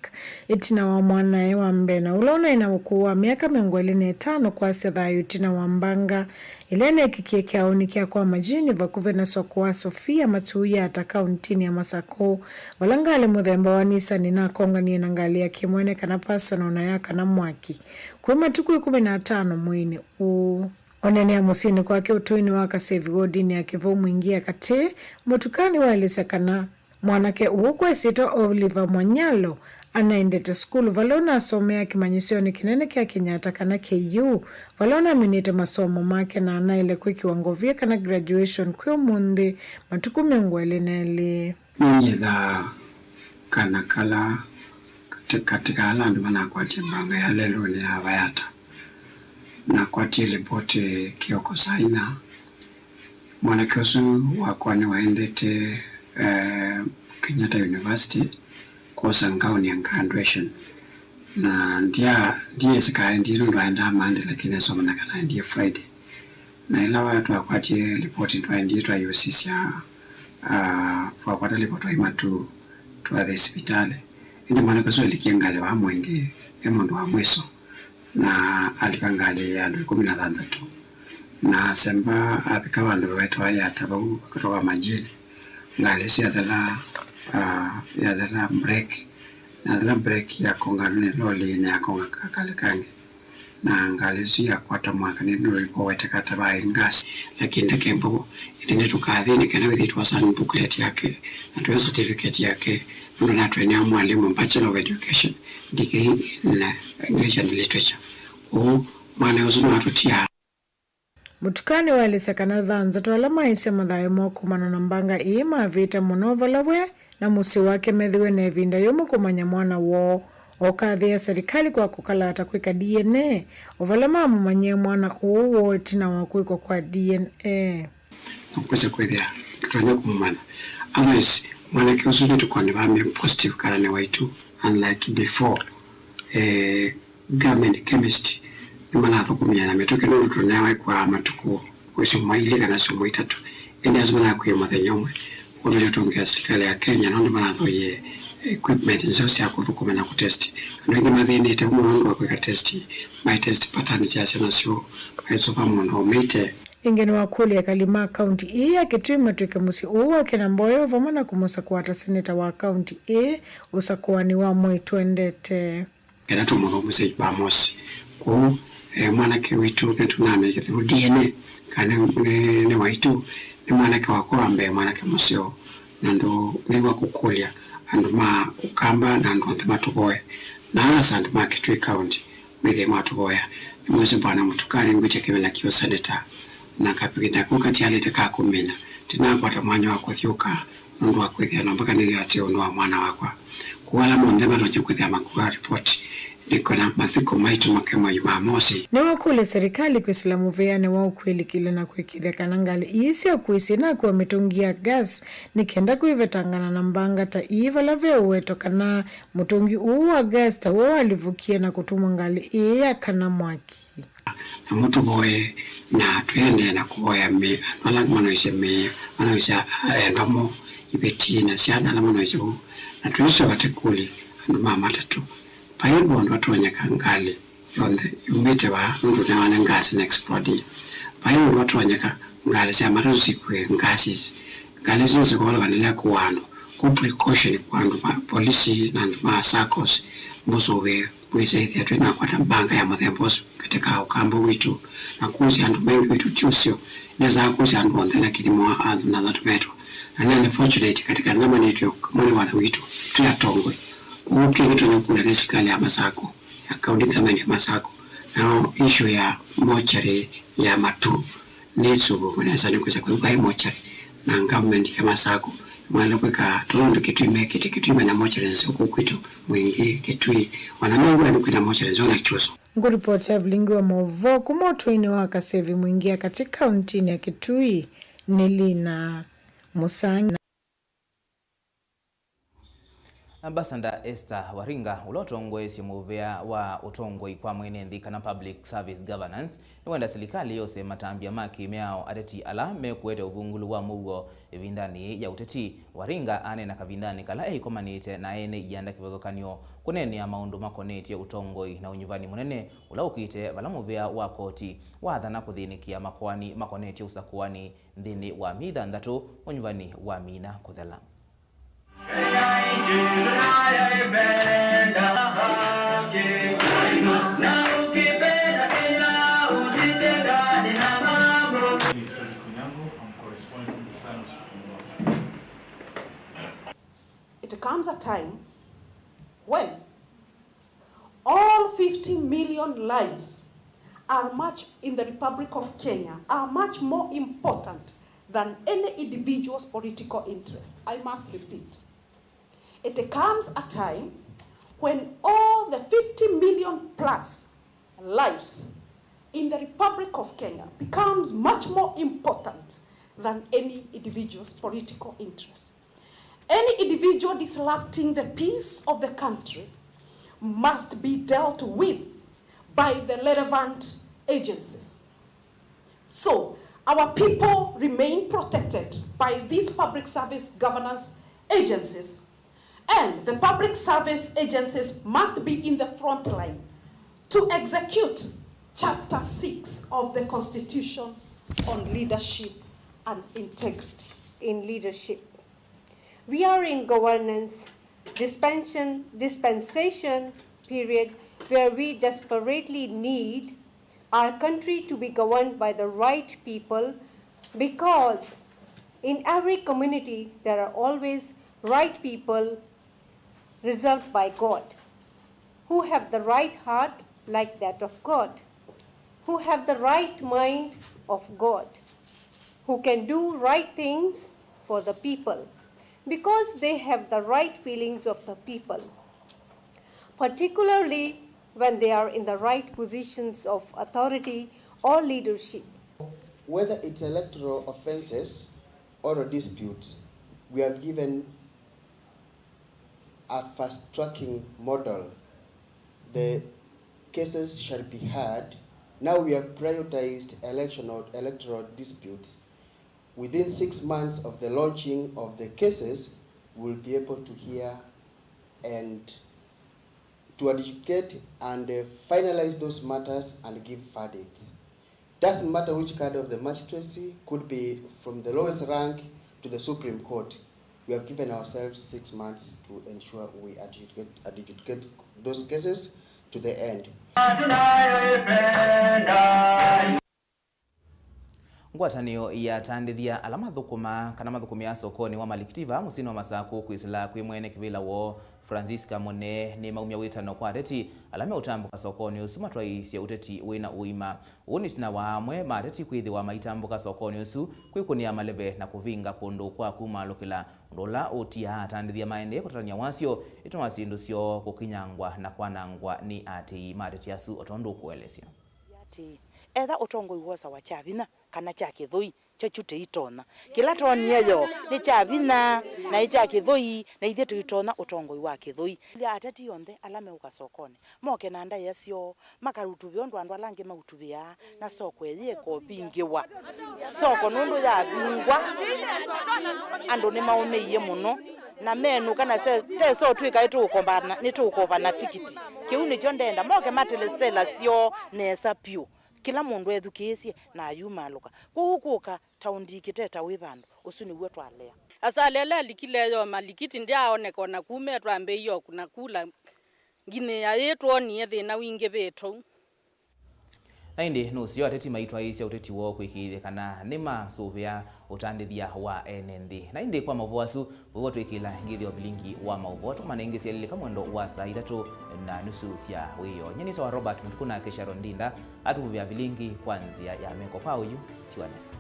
ĩtina wa mwanae wa mbee na ũla ũnaĩ na ũkũũ wa myaka mĩongo ĩlĩ na ĩtano kwasya thayũ ĩtina wa mbanga ĩla ĩneekĩkie kyaũnĩ kya kwa Majini vakuvĩ na soko wa Sofia Matuya ta kauntinĩ ya Masakũ, vala ngalĩ mũthemba wa Nissan inakonganie na ngalĩ ya kĩmwene kana personal na yakana mwaki kwĩ matukũ ĩkũmi na atano mweinĩ ũũ. Oneenea mũsyĩnĩ kwake ũtũinĩ wa Kasevi wodinĩ ya Kĩvũũ Mwingi ya katĩ, mũtuka nĩwaelesya kana mwanake ũũ kwa ĩsyĩtwa Oliver Mwanyalo anaendete sukulu vala ũnasomeaa kĩmanyĩsyonĩ kĩnene kya Kenyatta kana K U, vala ũnaminĩte masomo make na anaĩle kwĩkĩwa ngovia kana graduation kwĩ ũmũnthĩ, matukũ mĩongo ĩlĩ na elĩ. Nĩnyĩthaa kana kala katĩ, katĩ ka ala andũ manakwatie mbanga ya lelũnĩ ya Vayata. Nakwatie lipoti kĩoko saa ina. Mwanake ũsu wakwa nĩwaendete, eh, Kenyatta University kwosa ngauni ya graduation. Na ndya-, ndyĩsĩ kaendie nũndũ aendaa Monday, lakini asomana kana aendie Friday. Na ĩla wa-, twakwatie lipoti, twaendie twayĩũsisya, ah, twakwata lipoti twaĩ Matuu, twathi sivitalĩ. Ĩndĩ mwanake ũsu elikie ngalĩ wa mwingĩ, e mũndũ wa mwiso, na alika ngalĩ ya andũ ĩkũmi na thanthatũ. Na asemba avika vandũ vetawa Yata vau vakatwa wa Majini. Ngalĩ ĩsu yathela, ah, yathela break. Na yathela break yakongana nĩ loli na yakonga ka-, kalĩ kangĩ. Na ngalĩ ĩsu yakwata mwaki nĩ nũipoweteka ta vaĩ ngasi. Lakini ndakembovo, ĩndĩ nĩtũkathi nĩ kana wĩthĩe twosa booklet yake, na twoya certificate yake, nũndũ natwĩnĩa mwalimũ Bachelor of Education, degree in, uh, English and Literature. Kwoou mwana ũsu nĩwatũtia. Mũtuka nĩwaelesya kana thanthatũ ala maisye mathayũ moo kumana na mbanga ĩĩ mavĩte mũno vala we na mũsyĩ wake methĩwe na ĩvinda yũmũ kũmanya mwana woo. Okathĩĩa serikali kwa kũkalata kwĩka D N A, o vala mamũmanyie mwana ũũ woo ĩtina wa kwĩkwa kwa D N A. Na kwĩsa kwĩthĩa tũtonya kũmũmanya. Otherwise, mwanake ũsu nĩtũkonivaa me positive kana nĩ waitũ, unlike before. Eh, government chemist nĩmanathũkũmĩa na mĩtũkĩ nũndũ tũneewa ĩkwaa matukũ kwĩ syumwa ilĩ kana syumwa itatũ. Ĩndĩ asu manakwie mũthenya ũmwe. Kwoou tũtongea silikalĩ ya Kenya nũndũ manathoie equipment nzeo sya kũthũkũma na kũtesti. Andũ aingĩ mathĩnĩte mũno nũndũ wa kwĩka testi, mai test pattern sya syana syoo, maisũva mũndũ aumĩte. Ĩngĩ nĩwakũlya ekali ma kaunti ĩĩ ya Kitui matw'ĩke mũsyĩ ũũ wake na mboya o vamwe na kũmũsakũa ta seneta wa kaunti ĩĩ ũsakũanĩ wa mwei twendete. Kenda tũmũthũmũsye Jumamosi. Kwoou, eh, mwanake witũ nĩtũnamĩkĩthĩlũ D N A, kana nĩ, nĩ, nĩ waitũ, nĩ mwanake wakwa wa mbee, mwanake mũseo, na ndũ nĩw'a kũkũlya andũ ma Ũkamba na andũ onthe matũvoe, na asa andũ ma Kitui County. Mwĩthĩe mwatũvoya. Nĩmwĩsĩ Bwana Mũtuka nĩngwĩtya kĩvĩla kĩ ũseneta, na kavinda kau katialĩte ka kũmina, ndinakwata mwanya wa kũthyũũka nũndũ wa kwĩthĩa na mbaka nĩthĩwa atĩ ũndũ wa mwana wakwa. Kwoou ala monthe matonya kwĩthĩa makua ripoti nĩ kana mathiko maitũ makemwa Jumamosi. Nĩwakũlya serikali kwĩsĩla mũvĩanĩ wa ũkwĩlikĩlya na kũĩkĩĩthya kana ngalĩ ii sya ũkui syĩnakuwa mĩtũngi ya gas nĩ kenda kwĩvetangana na mbanga ta ii vala ve ũweto kana mũtũngi ũũ wa gas taw'o walivũkie na kũtuma ngalĩ ĩĩ yakana mwaki. Na mũtũvoye, na twĩendee na kũvoya mĩ-, andũ ala manoisye mĩĩ, manoisye endwa moo, iveti na syana ala manoisye ũu. Na tũisyoka tũkũlye andũ ma matatũ, vai ũndũ atonyeka ngalĩ yonthe yumĩte vaa nũndũ newa nĩ gas na explode? Vai ũndũ atonyeka ngalĩ sya matatũ sikue gases? Ngalĩ isu nĩsikũvalũkanĩlya kũa andũ. Kwoou precaution kwa andũ ma polisi na andũ ma SACCOS, mũsũvĩe. Mwĩsĩ ĩthĩa twĩnakwata mbanga ya mũthemba ũsu katika Ũkamba witũ, na kũsya andũ maingĩ witũ ti ũseo. Nesaa kũsya andũ onthe na kĩthimo wa andũ na thatu metwa. Na nĩ unfortunate katika nyamanĩtwe mwene wana witũ twĩ atongoi. Kwoou kĩngĩ tũnĩkũlya nĩ sikalĩ ya Masakũ, ya county government ya Masakũ, nao issue ya mortuary ya Matuu nĩ ĩsũvĩwe nesa nĩ kwĩsa kwĩw'a ĩ mortuary, na government ya Masakũ mwaĩle kwĩka tondũ Kitui mekĩte. Kitui mena mortuary nzeo kũu kwitũ, Mwingi, Kitui, ona mĩw'a nĩ kwĩna mortuary nzeo na Kyusu. Ngũripoti ya vilingi wa maũvoo kuma ũtũinĩ wa Kasevi Mwingi ya katĩ kauntinĩ ya Kitui nĩ Lina Mũsangi. Ambassador Esther Waringa, ũla ũtongoesye mũvĩa wa ũtongoi kwa mwene nthĩ kana public service governance, nĩwenda silikalĩ yose matambya ma kĩmĩao ateti ala mekũete ũvungũlu wa mũuo ĩvindanĩ ya ũteti. Waringa aneena kavindanĩ kala eĩkomanĩte na ene ianda kĩvathũkany'o kũneenea maũndũ makonetye ũtongoi na ũnyuvani mũnene ũla ũkĩte vala mũvĩa wa koti wathana kũthĩnĩkĩa makoani makonetye ũsakũani nthĩnĩ wa myei thanthatũ ũnyuvani wamina kũthela. Mister Kunyango, I'm corresponding with the Sun of Spring Blossom. It comes a time when all fifty million lives are much in the Republic of Kenya are much more important than any individual's political interest. I must repeat, it comes a time when all the fifty million plus lives in the Republic of Kenya becomes much more important than any individual's political interest. Any individual disrupting the peace of the country must be dealt with by the relevant agencies. So, our people remain protected by these public service governance agencies, and the public service agencies must be in the front line to execute Chapter six of the Constitution on leadership and integrity. In leadership. We are in governance dispensation, dispensation period where we desperately need our country to be governed by the right people, because in every community there are always right people reserved by God, who have the right heart like that of God, who have the right mind of God, who can do right things for the people, because they have the right feelings of the people, particularly when they are in the right positions of authority or leadership. Whether it's electoral offenses or disputes, we have given a fast-tracking model. The cases shall be heard. Now we have prioritized election or electoral disputes. Within six months of the launching of the cases, we will be able to hear and to adjudicate and, uh, finalize those matters and give verdicts. Doesn't matter which cadre of the magistracy, could be from the lowest rank to the Supreme Court. We have given ourselves six months to ensure we adjudicate, adjudicate those cases to the end. Ngwatanĩo ya atandĩthya ala mathũkũmaa kana mathũkũmĩaa sokonĩ wa Malikiti vaa mũsyĩnĩ wa Masakũ kwĩsĩla kwĩ mwene kĩvĩla woo Francis Kamone nĩmaumya wĩtano kwa ateti ala meũtambũka sokonĩ ũsu matwaĩĩsye ũteti wĩna ũima. Ũu nĩ ĩtina wa amwe ma ateti kwĩthĩwa maitambũka sokonĩ ũsu kwĩkũnĩa maleve na kũvinga kũndũ kwa kumaalũkĩla, ũndũ ũla ũtiaa atandĩthya maendee kũtatany'a wasyo ĩtina wa syĩndũ syoo kũkinyangwa na kwanangwa nĩ aatĩĩi ma ateti asu, o tondũ ũkũelesya. Atĩĩ, etha ũtongoi wosawa kya vinya kana kya kĩthũi, kyo kyu tĩitonya. Kĩla twonie yo nĩ kya vinya na ĩ kya kĩthũi, na ithyĩ tũitonya ũtongoi wa kĩthũi. Ateti onthe ala meũka sokonĩ moke na ndaĩa syoo, makarutuvĩa ũndũ andũ ala angĩ mautuvĩaa, na soko ĩyĩ ĩkovingĩwa. Soko nũndũ yavingwa, andũ nĩmaũmĩie mũno, na menũka na se-, teso twĩka nĩtũũkombana, nĩtũũkovana tikiti. Kĩu nĩkyo ndenda, moke matele sela syoo nesa vyũ. Kĩla mũndũ ethukĩĩsye na ayumalũka. Kwoou kũka ta ũndikiteta wĩ vandũ, ũsu nĩw'o twalea. Asalĩ ala alikile yo Malikiti ndyaaoneka o na kuma twambĩĩie o na kula. Nginyĩa yĩĩ twonie thĩna wingĩvĩte ũu. Na ĩndĩ nũseo ateti maitwaĩĩsya ũteti woo kũĩkĩĩthya kana nĩmasũvĩa ũtandĩthya wa ene nthĩ. Na ĩndĩ kwa maũvoo asu, ũivo twĩkĩla ngĩthyo vilingi wa maũvoo tũmane ĩngĩ syelilĩka mwendo wa saa itatũ na nusu sya wĩoo. Nyie nĩtawa Robert Mũtuku nake Sharon Ndinda atũvuvĩa vilingi kwa nzĩa ya meko kwa ũyu. Tiwa nesa.